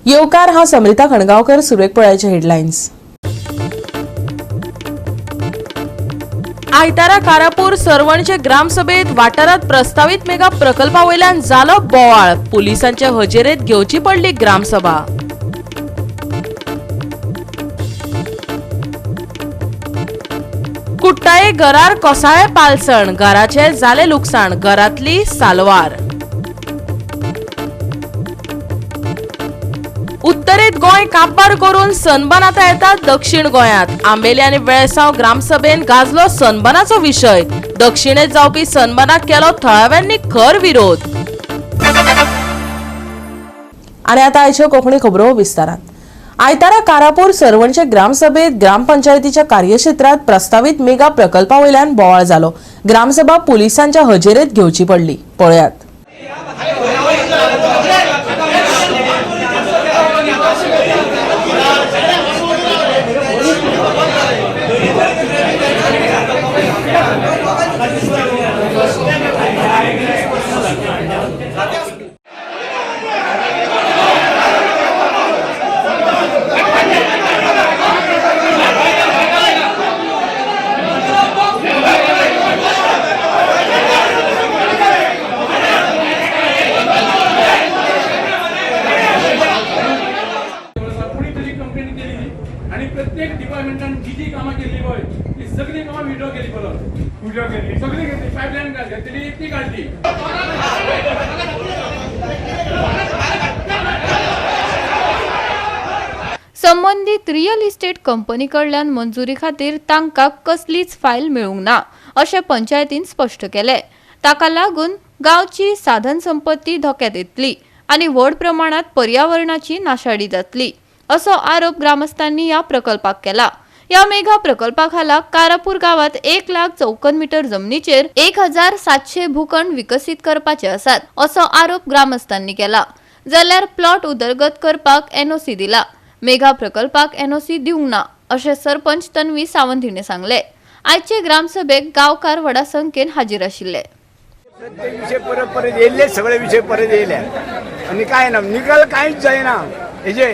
येवकार. हांव समरिता खणगांवकर. सुरवेक पळयाचे हेडलायन्स. आयतारा कारापूर सरवणचे ग्रामसभेत वाठारात प्रस्तावित मेगा प्रकल्पा वयल्यान जालो बोवाळ. पुलिसांच्या हजेरेत घेवची पडली ग्रामसभा. कुट्टाये घरार कोसाळे पालसण, घराचे जाले लुकसाण, घरातली सालवार. उत्तरेत गोंय काबार करून सनबन आता येता दक्षिण गोंयांत. आंबेली आनी वेळसांव ग्रामसभेन गाजलो सनबनाचो विशय. दक्षिणेत जावपी सनबनाक केलो थळाव्यांनी खर विरोध. आणि आता आयच्यो कोंकणी खबरो विस्तारान. आयतारा कारापूर सरवणचे ग्रामसभेत ग्रामपंचायतीच्या कार्यक्षेत्रात प्रस्तावित मेगा प्रकल्पा वयल्यान बोवाळ जालो. ग्रामसभा पुलिसांच्या हजेरेत घेवची पडली. पळयात. कोणीतरी कंप्लेन केली आणि प्रत्येक डिपार्टमेंटान जी जी कामां केल्ली पळय ती सगळीं कामां विड्रॉ केली, परत विड्रॉ केली, सगळी घेतली. पायपलायन घेतली, ती काडली. संबंदीत रियल इस्टेट कंपनी कडल्यान मंजुरी खातीर तांकां कसलीच फायल मेळूंक ना अशें पंचायतीन स्पश्ट केलें. ताका लागून गांवची साधन संपत्ती धोक्यात येतली आनी व्हड प्रमाणात पर्यावरणाची नाशाडी जातली असो आरोप ग्रामस्थांनी ह्या प्रकल्पाक केला. ह्या मेगा प्रकल्पा खाला कारापूर गावात 1 लाख चौखण मीटर जमनीचेर 1700 भूखंड विकसीत करपाचे आसात असो आरोप ग्रामस्थांनी केला. जाल्यार प्लॉट उदरगत करपाक एनओसी दिला, मेगा प्रकल्पाक एनओसी दिवंक ना अशें सरपंच तन्वी सावंत हिणें सांगलें. आयचे ग्रामसभेक गांवकार व्हडा संख्येन हाजीर आशिल्ले. प्रत्येक विषय परत परत येयल्ले, सगळे विषय परत येयले आनी काय ना, निकाल कांयच जायना. हेजे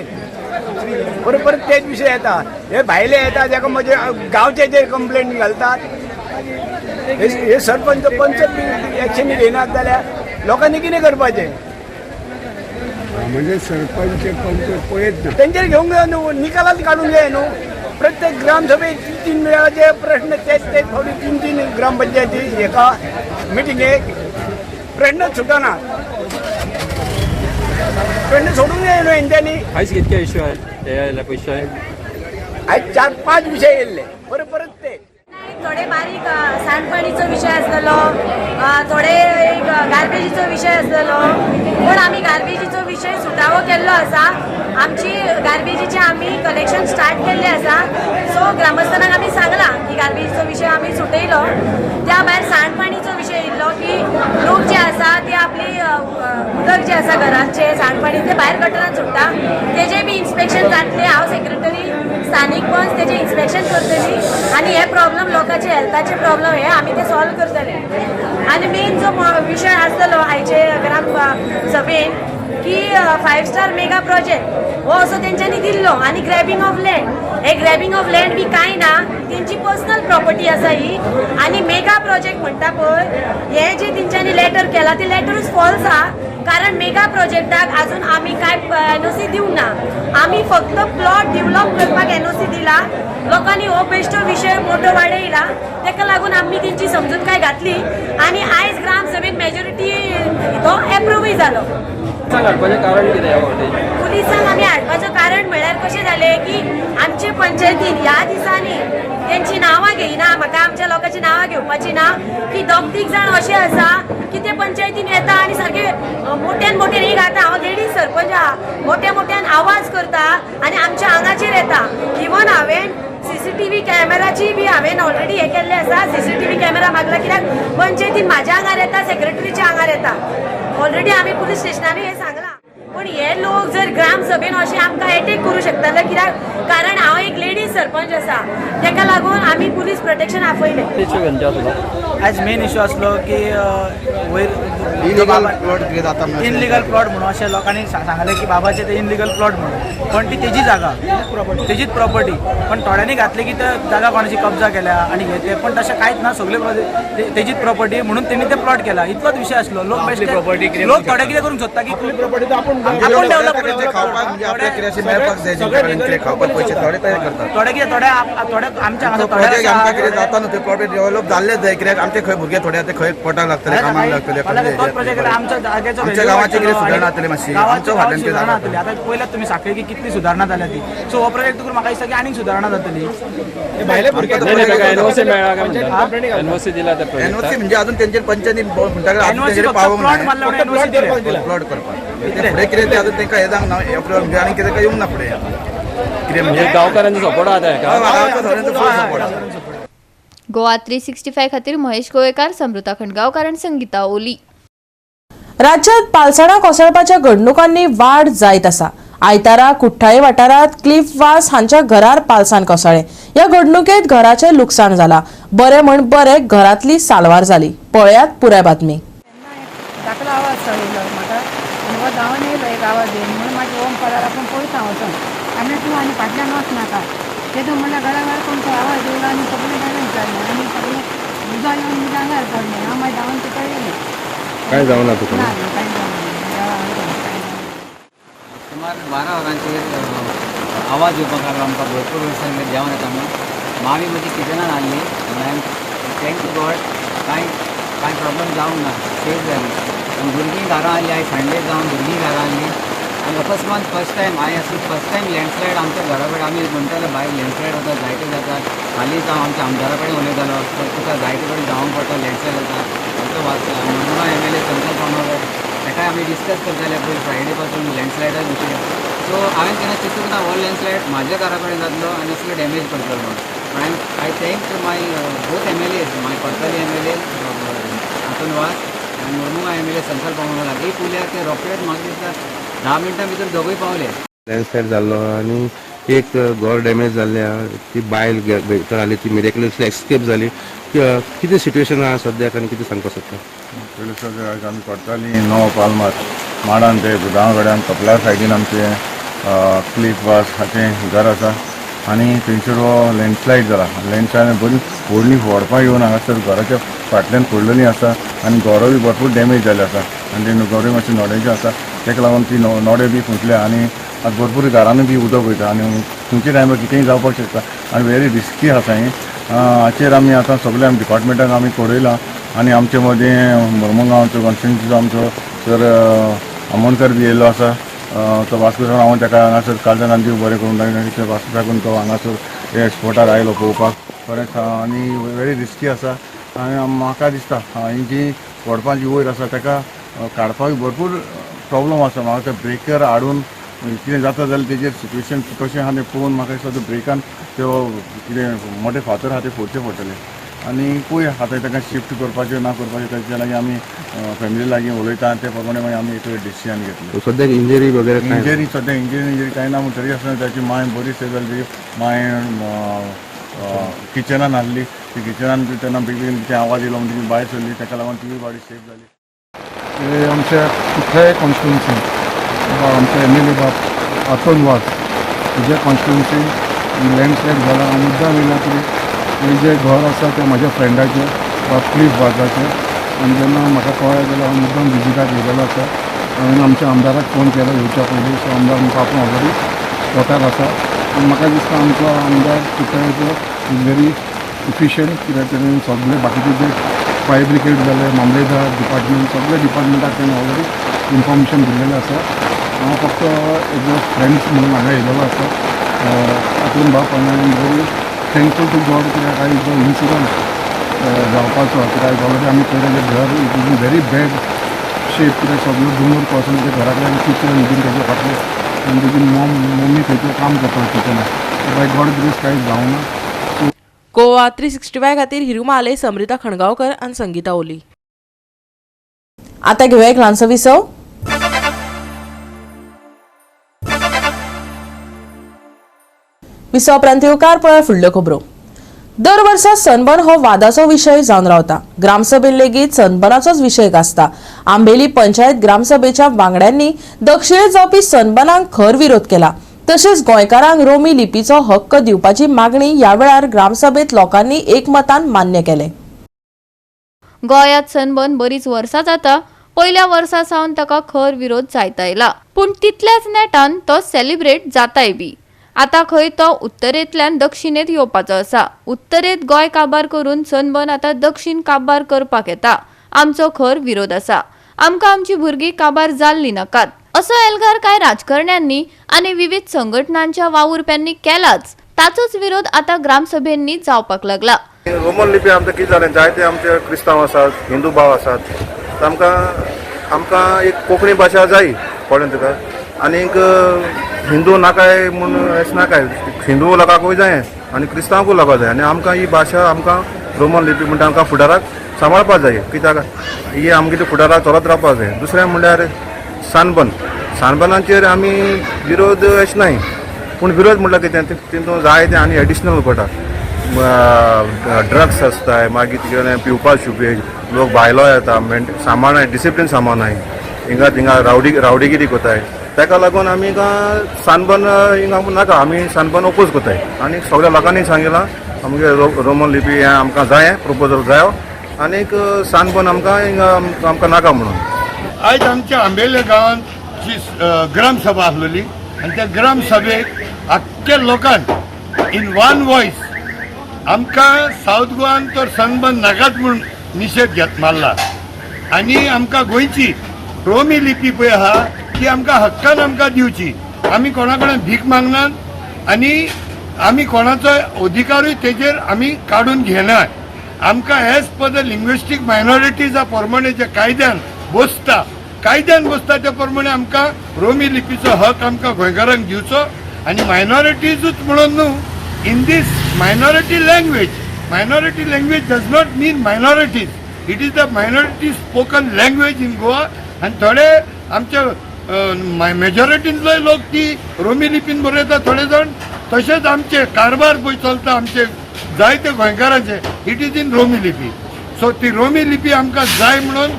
परत परत तेच विषय येता. हे भायले येता, ताका म्हणजे गांवचे जे कंप्लेंट घालतात. हे हे सरपंच पंच एक्शन घेयनात जाल्यार लोकांनी कितें करपाचें? म्हणजे सरपंच पंच पळयत ना. तेंचेर घेवंक जाय न्हू, निकालात काडूंक जाय न्हू. प्रत्येक ग्रामसभेत तीन तीन वेळाचे प्रश्न तेच तेच फावटी, तीन तीन ग्रामपंचायती एका मिटिंगेक प्रश्न सुटना. प्रश्न सोडूंक जाय न्हू हेंच्यांनी. आयज कितके इश्यू आहे हे आयले पयशे? आयज 4-5 विशय येयल्ले, परत परत ते. थोडे बारीक सांडपाणीचो विशय आसलेलो, थोडे एक गार्बेजीचो विशय आसलेलो, पूण आमी गार्बेजीचो विशय सुटावो केल्लो आसा. आमची गार्बेजीचे आमी कलेक्शन स्टार्ट केल्लें आसा. सो ग्रामस्थांक आमी सांगलां की गार्बेजीचो विशय आमी सुटयलो. त्या भायर सांडपाणीचो विशय येयल्लो की लोक जे आसा ते आपली उदक जे आसा घरांचे सांडपाणी ते भायर गटरान सोडटा. तेजें बी इन्स्पेक्शन जातलें. हांव सेक्रेटरी स्थानीक पंच तेजें इन्स्पेक्शन करतली आनी हे प्रॉब्लम लोकांचे हेल्थाचे प्रॉब्लम हे आमी ते सॉल्व करतले. आनी मेन जो विशय आसतलो आयचे ग्राम सभेन की 5 स्टार मेगा प्रोजेक्ट हो असो तेंच्यांनी दिल्लो आनी ग्रॅबिंग ऑफ लँड, हे ग्रॅबिंग ऑफ लँड बी कांय ना, तेंची पर्सनल प्रॉपर्टी आसा ही. आनी मेगा प्रोजेक्ट म्हणटा पळय, हे जे तेंच्यांनी लेटर केला ते लेटरूच फॉल्स आहा, कारण मेगा प्रोजेक्टाक अजून आमी कांय एनओसी दिवंक ना. आमी फक्त प्लॉट डेव्हलप करपाक एनओसी दिला. लोकांनी हो बेश्टो विशय मोठो वाडयला, ताका लागून आमी तेंची समजूत काय घातली आनी आयज ग्रामसभेन मेजॉरिटी तो एप्रुवूय जालो. पुलिसांक हाडपाचें कारण कितें ह्या फावटी? पुलिसांक आमी हाडपाचें कारण म्हळ्यार कशें जालें की आमचे पंचायतीन ह्या दिसांनी तेंची नांवां घेयना, म्हाका आमच्या लोकांची नांवां घेवपाची ना, की दोग तीग जाण अशे आसा की ते पंचायतीन येता आनी सारके मोठ्यान मोठ्यान, एक आतां हांव लेडीज सरपंच आहा, मोठ्या मोठ्यान आवाज करता आनी आमच्या आंगाचेर येता. इवन हांवें सीसीटीव्ही कॅमेराची बी हांवें ऑलरेडी हें केल्लें आसा. सीसीटीव्ही कॅमेरा मागला कित्याक पंचायतीन म्हाज्या आंगार येता, सेक्रेटरीच्या आंगार येता. ऑलरेडी आमी पुलीस स्टेशनानूय हें सांगलां. पूण हे लोक जर ग्रामसभेन अशें आमकां एटेक करूं शकताले कित्याक, कारण हांव एक लेडीज सरपंच आसा, ताका लागून आमी पुलीस प्रोटेक्शन आपयलें. इश्यू खंयचे आसलो? आयज मेन इशू आसलो की वयर इलिगल प्लॉट कितें जाता म्हणून इनलिगल प्लॉट म्हणून अशें लोकांनी सांगलें की बाबाचे ते इनलिगल प्लॉट म्हणून, पण ती तेजी जागा, तेजीच प्रॉपर्टी, पण थोड्यांनी घातली की त्या जागा कोणाची कब्जा केल्या आणि हे ते, पण तशें कांयच ना, सगळे तेजीच प्रॉपर्टी म्हणून तेणी ते प्लॉट केला, इतलोच विशय आसलो. लोक बेश्टे लोक थोडे कितें करूंक सोदता की आपण डेव्हलप खावपाक म्हणजे आपल्या कितें अशें मेळपाक जाय, कितें खावपाक पयशे थोडे तयार करतात, थोडे कितें थोडे थोडे आमच्या हांगा प्रोजेक्ट आमकां कितें जाता न्हू ते प्लॉट डेव्हलप जाल्लेच जाय, कित्याक आमचे खंय भुरगे थोडे ते खंय पोटाक लागतले, कामाक लागतले, आमच्या गांवाची कितें सुदारणा जातली मातशी, आमच्या फाटल्यान कितें जातली. आतां पयल्यात तुमी साखळे की कितली सुदारणा जाल्या ती, सो हो प्रोजेक्ट करून म्हाका दिसता की आनीक सुदारणा जातली. एनओसी मेळ्ळा काय म्हणटा? एनओसी दिला त्या एनओसी प्रोजेक्टाक? म्हणजे अजून तेंचेर पंचायतीन म्हणटा पावोंक ना प्लॉट करपाक, फुडें कितें तें अजून तांकां हें जावंक ना, म्हणजे आनी कितें येवंक ना फुडें कितें म्हणजे गांवकारांचो सपोर्ट आसा हेका? गांवचो सगळ्यांचो फूल सपोर्ट आसा. गोवा 365 खातीर महेश गोवेकार, समृता खंडगांवकार आनी संगीता ओली. राज्यात पालसणां कोसळपाच्या घडणुकांनी वाड जायत आसा. आयतारा कुठ्ठाळे वाठारांत क्लिफ वास हांच्या घरार पालसाण कोसळ्ळें. ह्या घडणुकेत घराचें लुकसाण जाला. बरें म्हण बरें घरांतली साल्वार जाली. पळयात पुराय बातमी. धाकलो आवाज चडयलो म्हाका आनी हो धांवन येयलो एक आवाज येवन म्हणून मागीर ओम पडार आपूण पळयता वचोन, आनी तूं आनी फाटल्यान वचनाका तेदो म्हणल्यार घराघर कोण तो आवाज येयलो आनी सगळें डॅमेज जालें आनी सगळें उदक येवन म्हज्या आंगार पडलें. हांव मागीर धांवन तिका येयलें. कांय जावना तुका? ना ना, कांय जावना, देवा कांय जावना. सुमार 12 वरांचेर आवाज येवपाक लागलो आमकां, भरपूर वर्सां जेवण येता म्हणून. मामी म्हजी किचनान आहली आनी thank you God कांय कांय प्रॉब्लम जावंक ना, सेफ जाली. आनी भुरगीं घरां आहली, आयज संडे जावन भुरगीं घरां आहली आनी अकस्मात फर्स्ट टायम हांवें असली फर्स्ट टायम लँडस्लायड आमच्या घरा कडेन. आमी म्हणटाले भायर लँडस्लायड वता जायते जाता, हालींच हांव आमच्या आमदारा कडेन उलयतालो, तुका जायते कडेन जावंक पडटा लँडस्लायड जाता. आमचो मुरमुगांव MLA संकल्प आमोणकर ताकाय आमी डिस्कस करताले पयर फ्रायडे पासून लँडस्लायडा विशय. सो हांवें केन्ना चिंतूंक ना हो लँडस्लायड म्हाज्या घरा कडेन जातलो आनी असलो डॅमेज करतलो म्हणून. पण I thank my both MLAs, my Cortalim MLA Anton Vaz आनी मुरमुगांव MLA संकल्प आमोणकर. एक उलयार ते रोखडेच म्हाका दिसता 10 मिनटां भितर दोगूय पावले. लँडस्लायड जाल्लो आनी एक घर डॅमेज जाल्लें आहा, ती बायल भितर आली, ती मिरेकलसली एस्केप जाली. कितें सिट्युएशन आहा सद्याक आनी कितें सांगपाक सोदता? पयलीं सगळें आमी करतालीं 9 पालमार माडान ते गुदांव कडेन कपला सायडीन आमचें क्लिफ वास हाचें घर आसा आनी थंयसर हो लँडस्लायड जाला. लँडस्लायड बरी व्हडली व्हडपां येवन हांगासर घराच्या फाटल्यान पडलेलीं आसा आनी घरां बी भरपूर डॅमेज जाल्ले आसा आनी ते घरां मातशें नोड्याचें आसा, ताका लागून ती नोडे बी फुटल्या आनी आतां भरपूर घरांनी बी उदक वयता आनी खंयच्या टायमार कितेंय जावपाक शकता आनी वेरी रिस्की आसा हें. हाचेर आमी आतां सगळे आमी डिपार्टमेंटाक आमी कळयलां आनी आमचे मदीं मुरमुगांवचो कॉन्स्टिट्युन्सीचो आमचो सर आमोणकर बी येयल्लो आसा, तो वास्को सावन हांव ताका हांगासर कालच्यान आनी देव बरें करूं ताणें वास्को साकून तो हांगासर हे स्पोटार आयलो पळोवपाक. खरेंच आनी वेरी रिस्की आसा आनी म्हाका दिसता ही जी व्हडपां जी वयर आसा ताका काडपाक भरपूर प्रॉब्लम आसा. म्हाका ते ब्रेकर हाडून कितें जाता जाल्यार तेजेर सिट्युएशन कशें आहा तें पळोवन म्हाका दिसता ते ब्रेकान त्यो कितें मोटे फातर आहा ते फोडचे पडटले आनी पळय आतां ताका शिफ्ट करपाचें ना करपाचें ताच्या लागीं आमी फॅमिली लागीं उलयता ते प्रमाणे मागीर आमी एक डिसिजन घेतलें. सद्याक इंजरी वगैरे काय? इंजरी सद्या इंजरी कांय ना, पूण तरी आसतना ताची मांय बरी सेफ जाली. ताची मांय किचनान आहली, ती किचनान तेन्ना बेगीन कितें आवाज येयलो म्हणटकीर भायर सरली, ताका लागून तिवूय बाडी सेफ जाली. आमच्या कुठ्ठाळे कॉन्स्टिट्युन्सी आमचे MLA बाब आतोन वास हेज्या कॉन्स्टिट्युन्सीन लँडस्लायड जाला. हांव मुद्दाम येयला की हें जें घर आसा तें म्हाज्या फ्रेंडाचें बाब क्लिफ वाजाचें, आनी जेन्ना म्हाका कळ्ळें जाल्यार हांव मुद्दाम विजिटाक येयलेलो आसा. हांवें आमच्या आमदाराक फोन केलो येवच्या पयलीं, सो आमदार म्हाका आपूण ऑलरेडी स्पॉटार आसा आनी म्हाका दिसता आमचो आमदार कुठ्ठाळेचो is very efficient, कित्याक तेणें सगळे बाकीचे जे फायर ब्रिगेड जाले, मामलेदार डिपार्टमेंट, सगळे डिपार्टमेंटाक तेणें ऑलरेडी इन्फॉर्मेशन दिल्लेलें आसा. हांव फक्त एज अ फ्रेंड्स म्हणून हांगा येयलेलो आसा आतून बाब, आनी I am very thankful to God कित्याक आयज जो इन्सिडंट जावपाचो, कित्याक ऑलरेडी आमी पळयलें जें घर it is in very bad shape, कित्याक सगळ्यो दोंगर कोसळून ते घरांतल्यान किचन बीन तेजे फाटलें आनी तेजी मम्मी थंयसर काम करता किचनाक, बाय गॉड ग्रेस कांय जावना. गोवा 365 खातीर हिरू माले, समृता खणगांवकर आनी संगीता ओली. आता घेवया एक ल्हानसो विसव. विसव उपरांत येवकार पळय फुडल्यो खबरो. दर वर्सा सनबर्न हो वादाचो विशय जावन रावता. ग्रामसभेन लेगीत सनबर्नाचोच विशय गाजता. आंबेली पंचायत ग्रामसभेच्या वांगड्यांनी दक्षिणेत जावपी सनबर्नाक खर विरोध केला. तसेच गोंयकारांक रोमी लिपीचो हक्क दिवपाची मागणी ह्या वेळार ग्रामसभेत लोकांनी एकमतान मान्य केले. गोंयांत सनबर्न बरीच वर्सां जाता. पयल्या वर्सा सावन ताका खर विरोध जायत आयला, पूण तितल्याच नेटान तो सेलिब्रेट जाताय बी. आतां खंय तो उत्तरेंतल्यान दक्षिणेत येवपाचो आसा. उत्तरेंत गोंय काबार करून सनबर्न आतां दक्षिण काबार करपाक येता. आमचो खर विरोध आसा. आमकां आमची भुरगीं काबार जाल्लीं नाकात, असो एल्गार कांय राजकारण्यांनी आनी विविध संघटनांच्या वावुरप्यांनी केलाच. ताचोच विरोध आतां ग्रामसभेंनी जावपाक लागला. रोमन लिपी आमकां कितें जालें, जायते आमचे क्रिस्तांव आसात, हिंदू भाव आसात, तांकां आमकां एक कोंकणी भाशा जाय, कळ्ळें तुका? आनीक हिंदू नाकाय म्हूण अशें नाकाय, हिंदू लोकांकूय जाय आनी क्रिस्तांवकूय लोकांक जाय. आनी आमकां ही भाशा, आमकां रोमन लिपी म्हणटा, आमकां फुडाराक सांबाळपाक जाय, कित्याक ही आमगेली फुडाराक चलत रावपाक जाय. दुसरें म्हणल्यार सानबन. सानबनाचेर आमी विरोध अशें नाय, पूण विरोध म्हणल्यार कितें, तितून जायते आनी एडिशनल पडटा. ड्रग्स आसताय, मागीर तिगेलें पिवपा शुपे लोक भायलो येता, सामान डिसिप्लीन सामान हिंगा थिंगा रावडी रावडीगिरी कोताय. ताका लागून आमी हिंगा सानबन हिंगा नाका, आमी सानबन ओपोज कोताय. आनी सगळ्या लोकांनी सांगिलां, आमगे रोमन लिपी हें आमकां जाय, प्रपोजल जायो, आनीक सानबन आमकां हिंगा आमकां नाका म्हणून. आयज आमच्या आंबेले गांवांत जी ग्रामसभा आसलेली आनी त्या ग्रामसभेक आख्ख्या लोकांक इन वन वॉयस आमकां सावथ गोवान तर सनबर्न नाकाच म्हूण निशेध घेत मारला. आनी आमकां गोंयची रोमी लिपी पळय आहा ती आमकां हक्कान आमकां दिवची. आमी कोणा कडेन भीक मागनात आनी आमी कोणाचो अधिकारूय तेजेर आमी काडून घेनात. आमकां एज पर the linguistic मायनॉरिटीजा प्रमाणे जे कायद्यान बसता, कायद्यान बसता त्या प्रमाणे आमकां रोमी लिपीचो हक आमकां गोंयकारांक दिवचो. आनी मायनॉरिटीजूच म्हणून न्हू, in this minority language, minority language does not mean minorities, it is the minority spoken language in Goa. आनी थोडे आमच्या मेजॉरिटींतलोय लोक ती रोमी लिपीन बरयता थोडे जाण. तशेंच आमचे कारभार पळय चलता आमचे जायते गोंयकारांचे, it is in रोमी लिपी. सो ती रोमी लिपी आमकां जाय म्हणून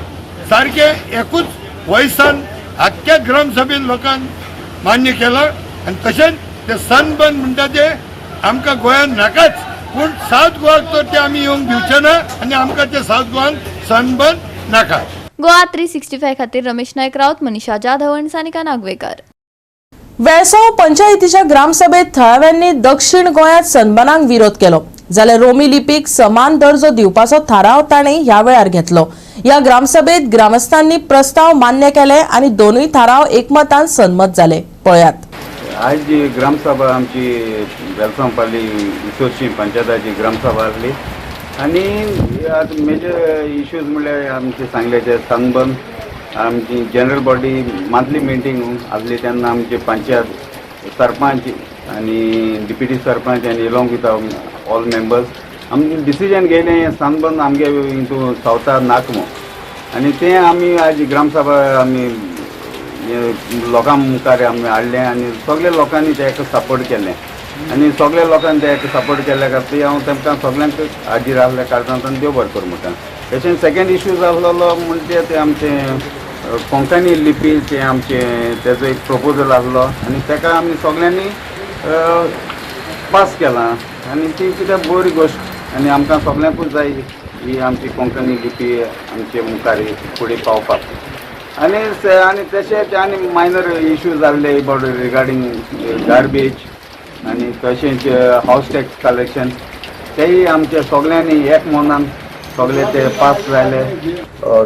सारकें एकूच वयसान आख्ख्या ग्रामसभेन लोकांक मान्य केलां. आनी तशेंच ते सनबर्न म्हणटा ते आमकां गोंयांत नाकाच, पूण सावथ गोवाक तर ते आमी येवंक दिवचे ना आनी आमकां ते सावथ गोवान सनबर्न नाका. गोवा 365 खातीर रमेश नायक राऊत, मनीषा जाधव आणि सानिका नागवेकर. वेळसांव पंचायतीच्या ग्रामसभेत थळाव्यांनी दक्षिण गोंयांत सनबनाक विरोध केलो, जाल्यार रोमी लिपीक समान दर्जो दिवपाचो थाराव ताणें ह्या वेळार घेतलो. ह्या ग्रामसभेत ग्रामस्थांनी प्रस्ताव मान्य केले आनी दोनूय थाराव एकमतान संमत जाले. पळयात. आज जी ग्रामसभा आमची वेलसांव पाली इसोरशी पंचायताची ग्रामसभा आसली आनी आतां मेजर इश्यूज म्हणल्यार आमचे सांगले ते सनबर्न. आमची जनरल बॉडी मंथली मिटींग आसली तेन्ना आमचे पंचायत सरपंच आनी डिप्युटी सरपंच आनी एलॉंग विथ ऑल मेंबर्स आमी डिसिजन घेयलें, सनबर्न आमगे हितून सावथार नाका म्हूण. आनी तें आमी आज ग्रामसभा आमी लोकां मुखार आमी हाडलें आनी सगल्या लोकांनी तेका सपोर्ट केलें. आनी सगल्या लोकांनी तेका सपोर्ट केल्ल्या खातीर हांव तेमकां सगल्यांक हाजीर आसल्या कारणान देव बरें करूं म्हणटा. तशेंच सेकेंड इश्यूज आसलेलो म्हणजे ते आमचे कोंकणी लिपी, ते आमचे तेजो एक प्रपोजल आसलो आनी तेका आमी सगल्यांनी पास केला आनी ती कितें बरी गोश्ट आनी आमकां सगल्यांकूच जाय ही आमची कोंकणी लिपी आमचे मुखार फुडें पावपाक. आनी तशेंच आनी मायनर इश्यूज जाल्ले अबाउट रिगार्डींग गार्बेज आनी तशेंच हावस टॅक्स कलेक्शन, तेय आमचे सगल्यांनी एक मनान सगळे ते पास जाले.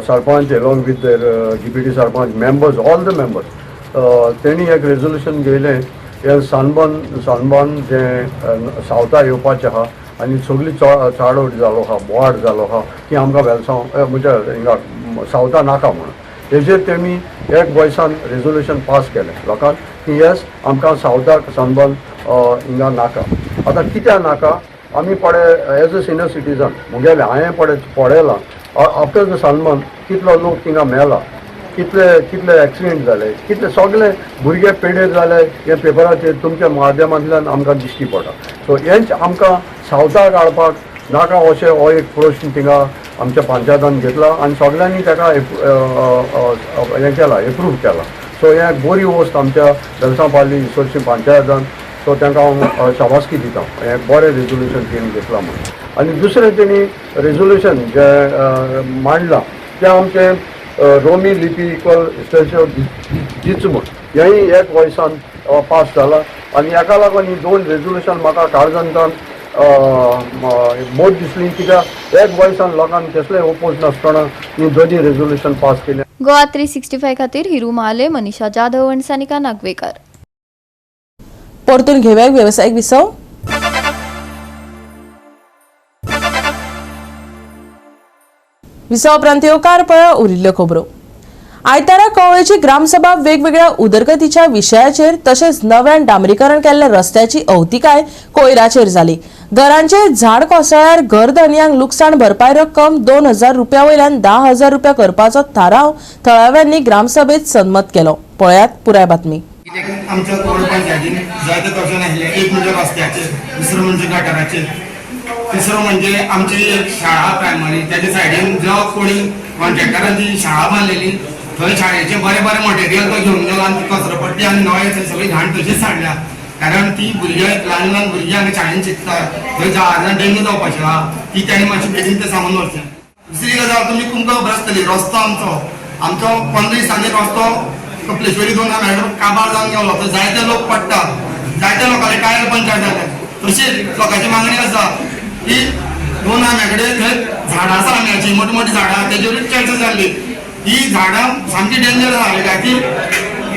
Sarpanch along with their deputy sarpanch, members, all the members, तेणी एक रेजोल्युशन घेयलें, हे सनबर्न सनबर्न जे सावथा येवपाचें आहा आनी सगळी चाडवट जालो आहा, बोवाळ जालो आहा की आमकां वेलसांव म्हणजे हिंगा सावथा नाका म्हणून. हेजेर तेमी एक वॉयसान रेजोल्युशन पास केलें लोकांक की येस, आमकां सावथाक सनबर्न हिंगा नाका. आतां कित्याक नाका, आमी पळय, एज अ सिनियर सिटीजन मुगेलें हांवें पळय पळयलां, आफ्टर the sunburn कितलो लोक थिंगा मेला. कितले कितले एक्सिडेंट जाले, कितले सगळे भुरगे पेडेर जाले, हे पेपराचेर तुमच्या माध्यमांतल्यान आमकां दिश्टी पडटा. सो हेंच आमकां सावथाक हाडपाक नाका अशें हो एक प्रश्न थिंगा आमच्या पंचायतान घेतला आनी सगळ्यांनी ताका हें केलां, एप्रूव केलां. सो हें बरी वस्त आमच्या वेलसांव पार्ली इसोरशी पंचायतान. सो तांकां हांव शाबासकी दिता, हें बरें रेजोल्युशन तेणी घेतलां म्हणून. आनी दुसरें तेणी रेजोल्युशन जें मांडलां तें आमचें रोमी लिपी इक्वल स्टेशन दिच म्हूण, हेंय एक वॉयसान पास जाला. आनी हेका लागून ही दोन रेजोल्युशन म्हाका काळजांतल्यान बोध दिसली, कित्याक एक वॉयसान लोकांक कसलेय ओपोज नासतना ही दोनी रेजोल्युशन पास केलें. गोवा 365 खातीर हिरू महाले, मनीषा जाधव आनी सानिका नागवेकर. परतून घेवया वेवसायीक विसव. विसव उपरांत येवकार पळय उरिल्ल्यो खबरो. आयतारा कवळेची ग्रामसभा वेगवेगळ्या उदरगतीच्या विशयाचेर तशेंच नव्यान डांबरीकरण केल्ल्या रस्त्याची अवतिकाय कोयराचेर जाली. घरांचे झाड कोसळ्यार घरधनयांक लुकसाण भरपाय रक्कम 2000 रुपया वयल्यान 10,000 रुपया करपाचो थाराव थळाव्यांनी ग्रामसभेत संमत केलो. पळयात पुराय बातमी. आमच्या कोळ पंचायतीन जायते प्रश्न आशिल्ले. एक म्हणजे रस्त्याचेर, दुसरो म्हणजे गटाराचेर, तिसरो म्हणजे आमची एक शाळा प्रायमरी, त्याच्या सायडीन जो कोणी कॉन्ट्रॅक्टरान जी शाळा बांदलेली थंय शाळेचें बरें बरें मटेरियल तो घेवन गेलो आनी कचरो पट्टी आनी नळे थंय सगळी घाण तशीच हाडल्या. कारण ती भुरगीं, ल्हान ल्हान भुरगीं हांगा शाळेन शिकता, थंय जळारां डेंगू जावपाची आहा, ती ताणी मातशी बेगीन तें सामान व्हरचें. दुसरी गजाल तुमी तुमकां खबर आसतली, रस्तो आमचो आमचो 15 दिसांनी रस्तो कपलेश्वरी दोन हांगा काबार जावन गेलो. थंय जायते लोक पडटा, जायते लोकांचे टायर पंक्चर जाले. तशीच लोकांची मागणी आसा की दोन आंब्या कडेन थंय झाडां आसा, आंब्याची मोठी मोठी झाडां, तेजेर चर्चा जाल्ली. ही झाडां सामकी डेंजर आसा. ती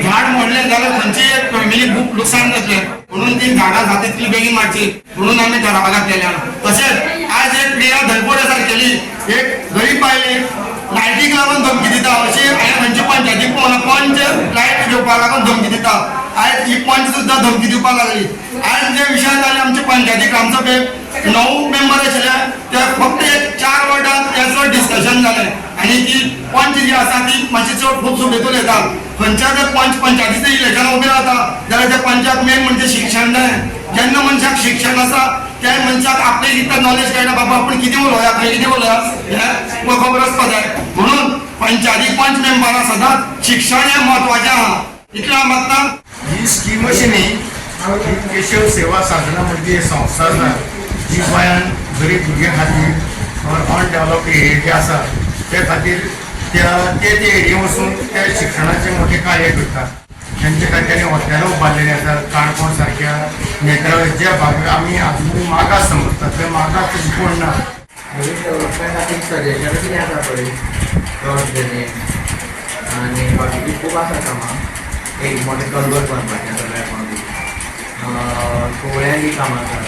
झाड मोडलें जाल्यार खंयची एक फॅमिली खूब लुकसाण जातलें, म्हणून ती झाडां जाता तितली बेगीन मारची म्हणून आमी ठराव घातलेले आहा. तशेंच आज एक प्रिया धनपोडे सारकेली एक गरीब बायलेक लायटीक लागून धमकी दिता अशी हांवें खंयच्या पंचायतीक पळोवना. पंच लायट घेवपाक लागून धमकी दिता, आयज ही पंच सुद्दां धमकी दिवपाक लागली. आयज जे विशय जाले, आमचे पंचायती ग्रामसभेक 9 मेंबर आशिल्ले, ते फक्त एक चार वॉर्डांत तेचो डिस्कशन जालें. आनी ती पंच जी आसा ती मातशी चड खूब सुबेज उलयता. खंयच्या जर पंच पंचायतीचें इलेक्शन उबें रावता जाल्यार त्या पंचाक मेन म्हणजे शिक्षण जाय. जेन्ना मनशाक शिक्षण आसा त्या मनशाक आपले इतलें नॉलेज कळटा, बाबा आपूण कितें उलोवया, खंय कितें उलोवया हें खबर आसपा जाय. म्हणून पंचायती पंच मेंबरां सदांच शिक्षण हें म्हत्वाचें आहा, इतलें हांव मागता. ही स्कीम अशी न्ही ही केशव सेवा साधना म्हणजे संस्था आसा जी गोंयान गरीब भुरग्यां खातीर ऑर अनडेवलप्ड एरिया जे आसा ते खातीर त्या ते ते एरिये वचून त्या शिक्षणाचें मोठें कार्य करता. तेंचे खातीर तांणी हॉटेलां उबारलेलीं आसा. काणकोण सारक्या नेत्रावळी ज्या भागाक आमी आजून मागास समजतात, थंय मागास तशें कोण ना. डेव्हलपमेंट खातीर सजेशन कितें आसा पळय, रोड ड्रेनेज आनी बाकीची खूब आसा कामां. एक मोठें कलबत बांदपाचें आसा बेळगांव, कोवळ्यान बी कामां आसा,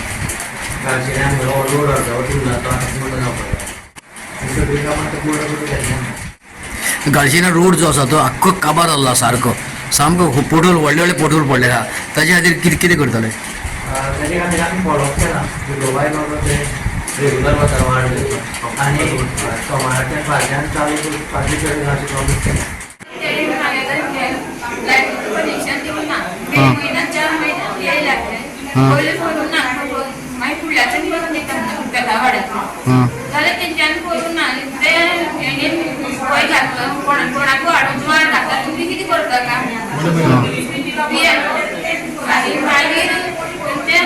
गालशिऱ्यान रोड अर्दवट उरला तो आतां पूर्ण जावपाक जाय. सगळीं कामां आतां पूर्ण करून घेतल्या. गालशिना रोड जो आसा तो आख्खो काबार जाल्लो आसा, सारको सामको पोटहोल, व्हडले व्हडले पोटहोल पडलेले आहा. ताजे खातीर कितें कितें करतले? ताजे खातीर आमी फॉलोअप केला. गोवाय बाबा ते रेगुलर वता वाड आनी सोमाराच्यान फाल्यान चालू करून फाटले कडेन अशें प्रॉमीस केलें. कनेक्शन दिवंक ना 1 म्हयन्या, 4 म्हयने येयल्या. पयले करूंक ना, मागीर फुडल्याच्यान करून दिता बेला वाड्याचो जाल्यार तेंच्यांनी करूंक ना. ते हेणी खंय घातलं, कोणा कोणाकूय हाडून जुवार घातला, तुमी कितें करता का आनी मागीर ते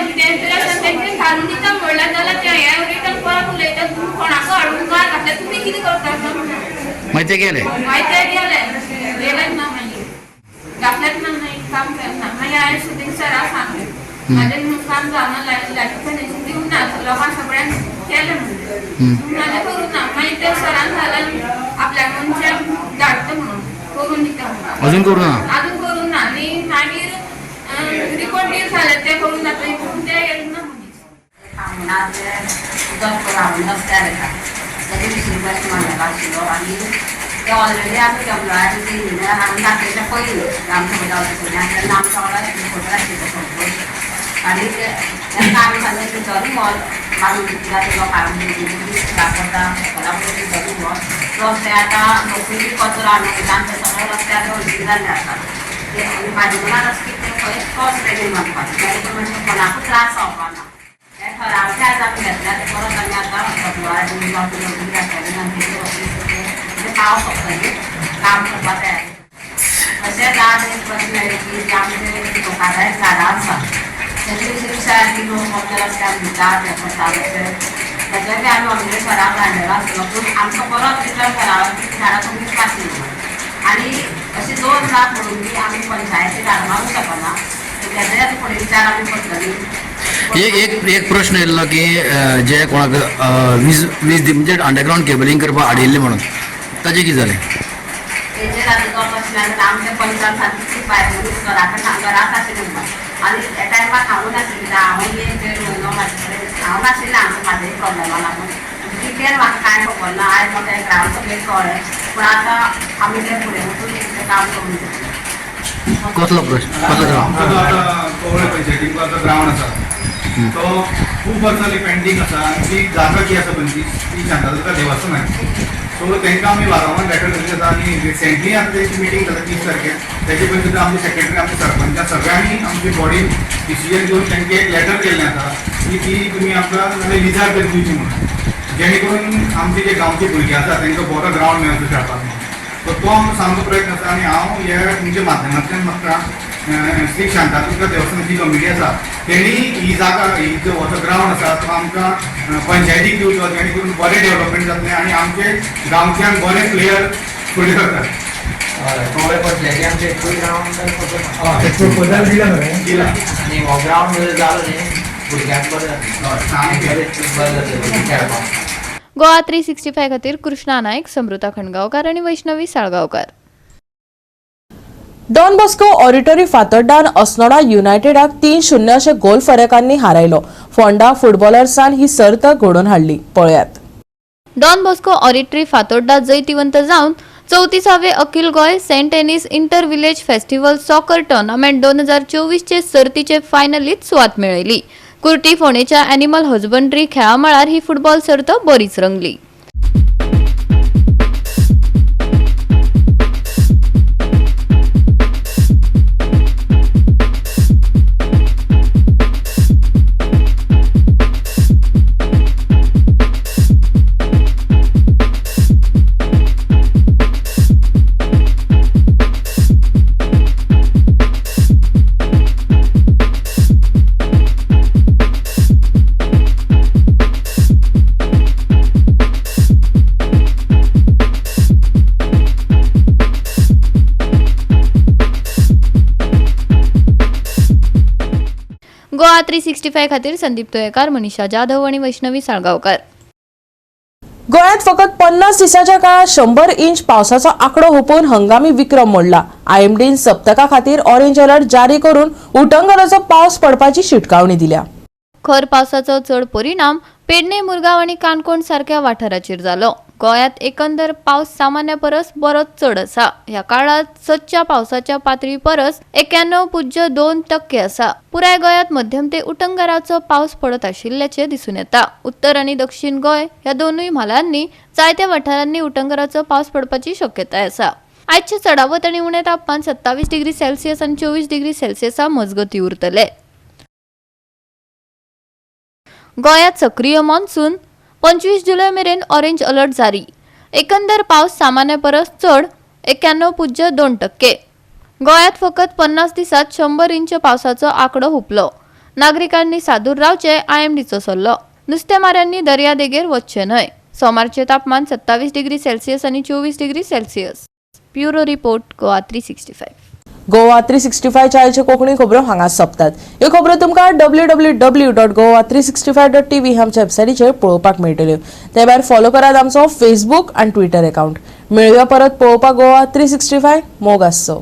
तेंचे घालून दिता म्हणल्यार जाल्यार ते हें रिटर्न परत उलयता, तुमी कोणाकूय हाडून जुवार घातल्या, तुमी कितें करता का? मागीर ते गेले? मागीर ते गेले, गेलेच ना, मागीर घातलेच ना, मागीर काम केलें ना. मागीर हांवें सुदीक सराक सांगलें, म्हाजें काम जावना, लायटी कनेक्शन दिवंक ना, लोकांक सगळ्यांक केलें म्हणून म्हाजें करूंक ना. मागीर ते सरान सांगलें आपल्या मनशाक धाडटा म्हणून, करून दिता म्हणून. अजून करूं ना? अजून करूंक ना. आनी मागीर रिपोर्ट बील जाले ते करूंक ना, पूण ते गेले ना मनीस. उदक रावून रस्त्यार येता, ताजे विशीं प्रश्न मांडलेलो आशिल्लो. आनी ते ऑलरेडी आमी डब्ल्यू ते इंजिनियर हाडून दाखयले पयलीं, ग्रामसभा जावचे पयलीं. आनी तेन्ना आमच्या वांगडा रिपोर्टर आशिल्लो संतोष. आनी तांकां आमी सांगलें भितरूय व्हर बांदून दितल्या ते लोकांक करता भितरूय व्हर रस्ते आतां लोकूय बी कचरो हाडून वयता आमच्या सगळे रस्ते आतां हळदी जाल्ले आसा ते आनी म्हाजे मनान अशें की ते खंयच क्रॉस रेगेन बांदपाचें जेणे करून म्हणजे कोणाकूच त्रास जावपा ना. ते ठराव जे आज आमी घेतल्या ते परत आमी आतां म्हणजे पावस सोंपतकीर काम करपाक तयार. तशेंच आज एक प्रश्न येयलो की जे आमचे धोकादायक झाडां आसा तेजे विशीं विचार की लोक आमच्या रस्त्यार भितात हें करतात अशें तेजे बी आमी ऑलरेडी ठराव धाडलेलो आसलो पूण आमकां परत रिटर्न ठराव की ती झाडां तुमीच मारची म्हणून आनी अशें 2 लाख म्हणून बी आमी पंचायती झाडां मारूंक शकना तेजे आतां फुडें विचार आमी करतली. एक एक एक प्रश्न येयल्लो की जे कोणाक वीज वीज म्हणजे अंडरग्रावंड केबलिंग करपाक हाडिल्लें म्हणून ताजें कितें जालें? तेजेर आतां तो प्रश्न आसा आमच्या पंचान सारकी बायल मनीस घरा कडेन घराच आशिल्ली म्हणून आनी त्या टायमार हांव नाशिल्लें कित्याक हांव एक देड म्हयनो म्हाजे कडेन हांव नाशिल्लें हांगा म्हाजे प्रॉब्लेमा लागून डिटेल म्हाका कांय खबर ना. आयज म्हाका ग्रामसभेक कळ्ळें पूण आतां आमी तें फुडें वचून तें काम करून घेतलें. कसलो प्रश्न कसलो? आमचो जो आतां कवळे पंचायतीन जो ग्रावंड आसा तो खूब वर्सां जाली पेंडींग आसा आनी ती जागा जी आसा पळय ती शांतादुर्गा देवस्थान आहे. सो तांकां आमी वारंवार लेटर दिल्ली आसा आनी रिसेंटली आतां तेंची मिटींग जाता 30 तारखेर तेजे पयलीं सुद्दां आमचे सेक्रेटरी आमचे सरपंचान सगळ्यांनी आमची बॉडी डिसिजन घेवन तांकां एक लेटर केल्लें आसा की ती तुमी आमकां नाल्यार लिजार तरी दिवची म्हणून जेणे करून आमचे जे गांवचे भुरगे आसा तांकां बरो ग्रावंड मेळचो खेळपाक म्हणून. सो तो आमचो सामको प्रयत्न आसा आनी हांव ह्या तुमच्या माध्यमांतल्यान म्हाका श्री शांतादुर्गा देवस्थानाची कमिटी आसा तेणी ही जागा ही जो हो जो ग्रावंड आसा तो आमकां पंचायतीक दिवचो जेणे करून बरें डेव्हलपमेंट जातलें आनी आमचे गांवच्यान बरे प्लेयर फुडें सरतात. कवळे पंचायती आमचे एकूय ग्रावंड प्रपोजल दिला मरे दिला आनी हो ग्रावंड जालो न्ही भुरग्यांक बरें जातलें, बरें जातलें खेळपाक. गोवा 365 खातीर कृष्णा नायक, समृता खणगांवकार आनी Vaishnavi Salgaonkar. Don Bosco auditorium फातोड्डान अस्नोडा युनायटेडाक 3-0 अशे गोल फरकांनी हारायलो. फोंडा फुटबॉलर्सान ही सर्त घडोवन हाडली. पळयात. डॉन बॉस्को ऑडिटरी फातोड्डा जैतिवंत जावन 34वे अखिल Goa Saint Anne's inter village festival soccer tournament 2024 चे सर्तीचे फायनलीत सुवात मेळयली. कुर्टी फोंडेच्या ॲनिमल हजबंड्री खेळामळार ही फुटबॉल सर्त बरीच रंगली. गोवा 365 खातीर संदीप तुयेकार, मनीषा जाधव आणि वैष्णवी साळगांवकार. गोंयांत फकत 50 दिसांच्या काळात 100 इंच पावसाचो आंकडो हुपून हंगामी विक्रम मोडला. आयएमडीन सप्तका खातीर ऑरेंज अलर्ट जारी करून उटंगराचो पावस पडपाची शिटकावणी दिल्या. खर पावसाचो चड परिणाम पेडणे, मुरगांव आनी काणकोण सारक्या वाठाराचेर जालो. गोंयांत एकंदर पावस सामान्य परस बरोच चड आसा. ह्या काळांत सदच्या पावसाच्या पातळी परस 91.2% आसा. पुराय गोंयांत मध्यम ते उटंगाराचो पावस पडत आशिल्ल्याचें दिसून येता. उत्तर आनी दक्षिण गोंय ह्या दोनूय म्हालांनी जायत्या वाठारांनी उटंगाराचो पावस पडपाची शक्यताय आसा. आयचे चडावत आनी उणें तापमान 27 डिग्री सेल्सियस आनी 24 डिग्री सेल्सियसा मजगतीं उरतले. गोंयांत सक्रीय मॉन्सून 25 जुलय मेरेन ऑरेंज अलर्ट जारी. एकंदर पावस सामान्य परस चड 91.2%. गोंयांत फकत 50 दिसांत 100 इंच पावसाचो आंकडो हुपलो. नागरिकांनी सादूर रावचें आयएमडीचो सल्लो. नुस्तेमाऱ्यांनी दर्यादेगेर वचचें न्हय. सोमारचें तापमान 27 डिग्री सेल्सियस आनी 24 degree Celsius. Bureau report, Goa 365. Goa 365 च्या कोंकणी खबरो हांगा सोंपतात. ह्यो खबरो तुमकां www.goa365.tv आमच्या वेबसायटीचेर पळोवपाक मेळटल्यो. ते भायर फॉलो करात आमचो फेसबूक आनी ट्विटर अकाउंट. मेळुया परत पळोवपाक गोवा 365. मोग आसचो.